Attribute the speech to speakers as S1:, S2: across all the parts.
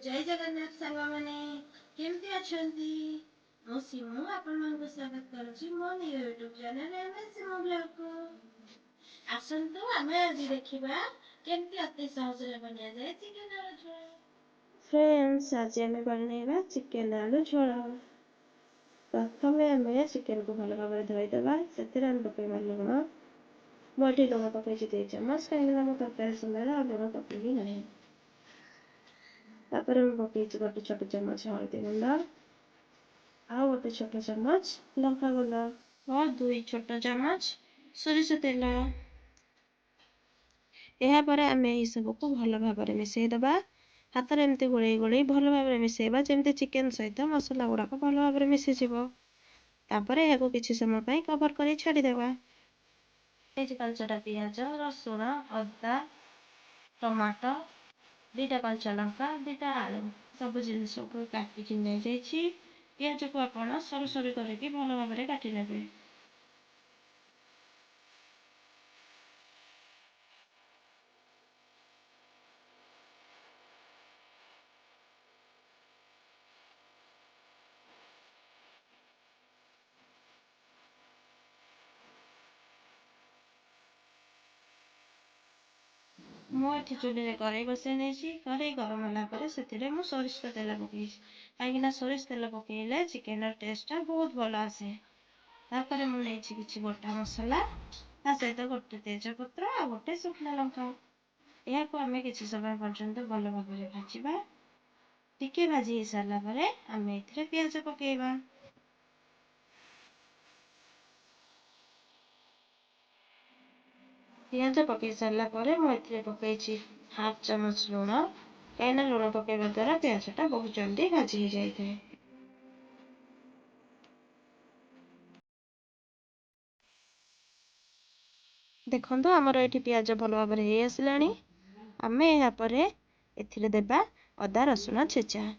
S1: ଜୟ ଜଗନ୍ନାଥ ସାଙ୍ଗମାନେ, କେମିତି ଅଛନ୍ତି? ମୁଁ ସିମୁ ଆପଣମାନଙ୍କୁ ସ୍ୱାଗତ କରୁଛି ମୋ new YouTube channel M S Simu ବ୍ଲଗ୍କୁ। ଆସନ୍ତୁ ଆମେ ଆଜି ଦେଖିବା କେମିତି ଅତି ସହଜରେ ବନାଯାଏ ଚିକେନ୍ ଆଳୁ ଝୋଳ। ଫ୍ରେଣ୍ଡସ୍, ଆଜି ଆମେ ବନେଇବା ଚିକେନ୍ ଆଳୁ ଝୋଳ। ପ୍ରଥମେ ଆମେ ଚିକେନ୍କୁ ଭଲ ଭାବରେ ଧୋଇଦେବା। ସେଥିରେ ଆମେ ପକାଇବା ଲୁଣ। ମୁଁ ଏଠି ଲୁଣ ପକାଇଛି 2 ଚାମଚ, କାହିଁକିନା ମୁଁ ତରକାରୀ ସମୟରେ ଆଉ ଲୁଣ ପକାଇବି ନାହିଁ। ତାପରେ ମୁଁ ପକାଇଛି 1 ଛୋଟ ଚାମଚ ହଳଦୀ ଗୁଣ୍ଡ, ଆଉ 1 ଛୋଟ ଚାମଚ ଲଙ୍କା ଗୁଣ୍ଡ ଓ 2 ଛୋଟ ଚାମଚ ସୋରିଷ ତେଲ। ଏହାପରେ ଆମେ ଏହିସବୁକୁ ଭଲ ଭାବରେ ମିଶାଇଦେବା। ହାତରେ ଏମିତି ଗୋଳେଇ ଗୋଳେଇ ଭଲ ଭାବରେ ମିଶାଇବା, ଯେମିତି ଚିକେନ୍ ସହିତ ମସଲା ଗୁଡ଼ାକ ଭଲ ଭାବରେ ମିଶିଯିବ। ତାପରେ ଏହାକୁ କିଛି ସମୟ ପାଇଁ କଭର୍ କରି ଛାଡ଼ିଦେବା। ହେଇଛି 5ଟା ପିଆଜ, ରସୁଣ, ଅଦା, ଟମାଟୋ, 2ଟା କଞ୍ଚା ଲଙ୍କା, 2ଟା ଆଳୁ, ସବୁ ଜିନିଷକୁ କାଟିକି ନେଇଯାଇଛି। ପିଆଜକୁ ଆପଣ ସରୁ ସରୁ କରିକି ଭଲ ଭାବରେ କାଟି ନେବେ। ମୁଁ ଏଠି ଚୁଲିରେ କରେଇ ବସାଇ ନେଇଛି। କରେଇ ଗରମ ହେଲା ପରେ ସେଥିରେ ମୁଁ ସୋରିଷ ତେଲ ପକେଇଛି, କାହିଁକିନା ସୋରିଷ ତେଲ ପକେଇଲେ ଚିକେନର ଟେଷ୍ଟଟା ବହୁତ ଭଲ ଆସେ। ତାପରେ ମୁଁ ନେଇଛି କିଛି ଗୋଟା ମସଲା, ତା ସହିତ ଗୋଟେ ତେଜପତ୍ର ଆଉ ଗୋଟେ ଶୁଖିଲା ଲଙ୍କା। ଏହାକୁ ଆମେ କିଛି ସମୟ ପର୍ଯ୍ୟନ୍ତ ଭଲ ଭାବରେ ଭାଜିବା। ଟିକେ ଭାଜି ହେଇସାରିଲା ପରେ ଆମେ ଏଥିରେ ପିଆଜ ପକେଇବା। ପିଆଜ ପକେଇ ସାରିଲା ପରେ ମୁଁ ଏଥିରେ ପକେଇଛି ହାଫ୍ ଚାମଚ ଲୁଣ, କାହିଁକିନା ଲୁଣ ପକେଇବା ଦ୍ୱାରା ପିଆଜଟା ବହୁତ ଜଲ୍ଦି ଭାଜି ହେଇଯାଇଥାଏ। ଦେଖନ୍ତୁ, ଆମର ଏଠି ପିଆଜ ଭଲ ଭାବରେ ହେଇ ଆସିଲାଣି। ଆମେ ଏହାପରେ ଏଥିରେ ଦେବା ଅଦା ରସୁଣ ଛେଚା।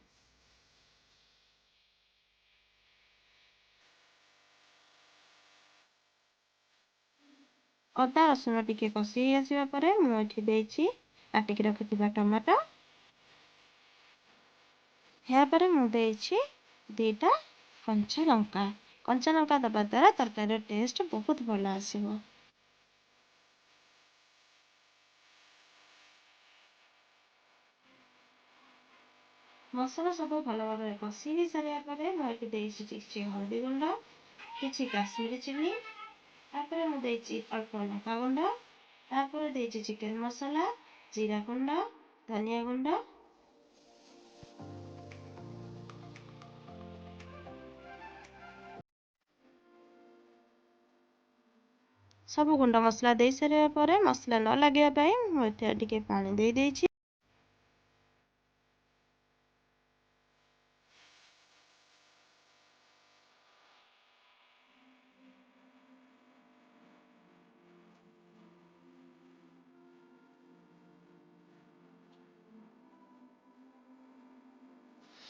S1: ଅଦା ରସୁଣ ଟିକେ କଷି ହେଇ ଆସିବା ପରେ ମୁଁ ଏଠି ଦେଇଛି କାଟିକି ରଖିଥିବା ଟମାଟୋ। ଏହାପରେ ମୁଁ ଦେଇଛି 2ଟା କଞ୍ଚା ଲଙ୍କା। କଞ୍ଚା ଲଙ୍କା ଦେବା ଦ୍ୱାରା ତରକାରୀର ଟେଷ୍ଟ ବହୁତ ଭଲ ଆସିବ। ମସଲା ସବୁ ଭଲ ଭାବରେ କଷି ହେଇ ସାରିବା ପରେ ମୁଁ ଏଠି ଦେଇଛି କିଛି ହଳଦୀ ଗୁଣ୍ଡ, କିଛି କାଶ୍ମୀରୀ ଚିଲି, ତାପରେ ମୁଁ ଦେଇଛି ଅଳ୍ପ ଲଙ୍କା ଗୁଣ୍ଡ, ତାପରେ ଦେଇଛି ଚିକେନ୍ ମସଲା, ଜିରା ଗୁଣ୍ଡ, ଧନିଆ ଗୁଣ୍ଡ। ସବୁ ଗୁଣ୍ଡ ମସଲା ଦେଇ ସାରିବା ପରେ ମସଲା ନ ଲାଗିବା ପାଇଁ ମୁଁ ଏଥିରେ ଟିକେ ପାଣି ଦେଇ ଦେଇଛି।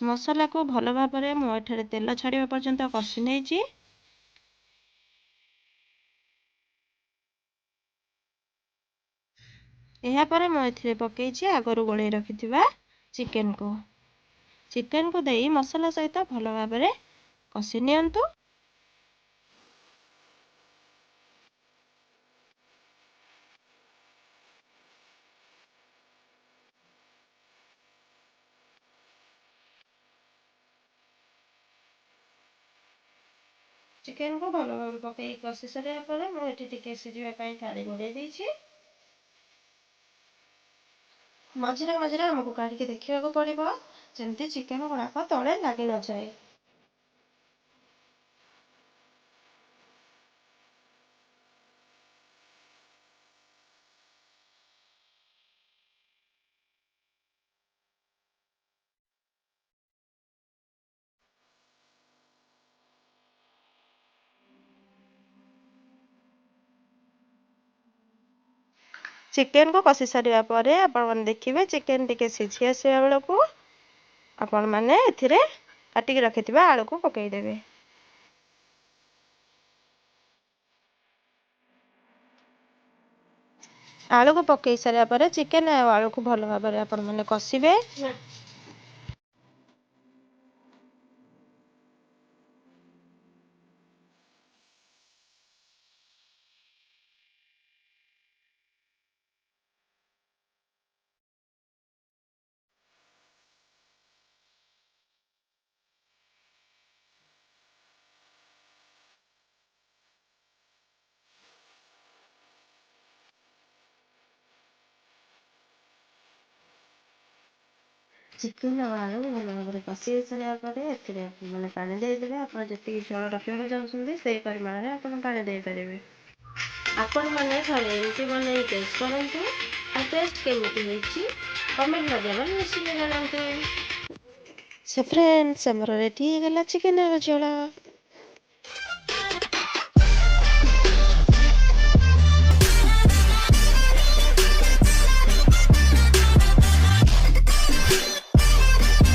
S1: ମସଲାକୁ ଭଲ ଭାବରେ ମୁଁ ଏଠାରେ ତେଲ ଛାଡ଼ିବା ପର୍ଯ୍ୟନ୍ତ କଷି ନେଇଛି। ଏହାପରେ ମୁଁ ଏଥିରେ ପକେଇଛି ଆଗରୁ ଗୋଳେଇ ରଖିଥିବା ଚିକେନକୁ। ଚିକେନକୁ ଦେଇ ମସଲା ସହିତ ଭଲ ଭାବରେ କଷି ନିଅନ୍ତୁ। ଚିକେନକୁ ଭଲ ଭାବରେ ପକେଇ କଷି ସାରିବା ପରେ ମୁଁ ଏଠି ଟିକେ ସିଝିବା ପାଇଁ ଥାଳି ଘୋଡ଼େଇ ଦେଇଛି। ମଝିରେ ମଝିରେ ଆମକୁ କାଢ଼ିକି ଦେଖିବାକୁ ପଡ଼ିବ, ଯେମିତି ଚିକେନ ଗୁଡ଼ାକ ତଳେ ଲାଗି ନଯାଏ। ଚିକେନକୁ କଷି ସାରିବା ପରେ ଆପଣମାନେ ଦେଖିବେ ଚିକେନ ଟିକେ ସିଝି ଆସିବା ବେଳକୁ ଆପଣମାନେ ଏଥିରେ କାଟିକି ରଖିଥିବା ଆଳୁକୁ ପକାଇଦେବେ। ଆଳୁକୁ ପକାଇ ସାରିବା ପରେ ଚିକେନ ଆଉ ଆଳୁକୁ ଭଲ ଭାବରେ ଆପଣମାନେ କଷିବେ। ଚିକେନ୍ ଆଉ ଆଳୁ ଭଲ ଭାବରେ କଷି ହେଇସାରିବା ପରେ ଏଥିରେ ମାନେ ପାଣି ଦେଇଦେବେ। ଆପଣ ଯେତିକି ଝୋଳ ରଖିବାକୁ ଚାହୁଁଛନ୍ତି, ସେଇ ପରିମାଣରେ ଆପଣ ପାଣି ଦେଇପାରିବେ। ଆପଣମାନେ ଥରେ ଏମିତି ବନେଇ ଟେଷ୍ଟ କରନ୍ତୁ ଆଉ ଟେଷ୍ଟ କେମିତି ହେଇଛି କମେଣ୍ଟ ମାଧ୍ୟମରେ ନିଶ୍ଚିତ ଜଣାନ୍ତୁ। ସୋ ଫ୍ରେଣ୍ଡସ୍, ଆମର ରେଡ଼ି ହେଇଗଲା ଚିକେନ୍ ଆଳୁ ଝୋଳ।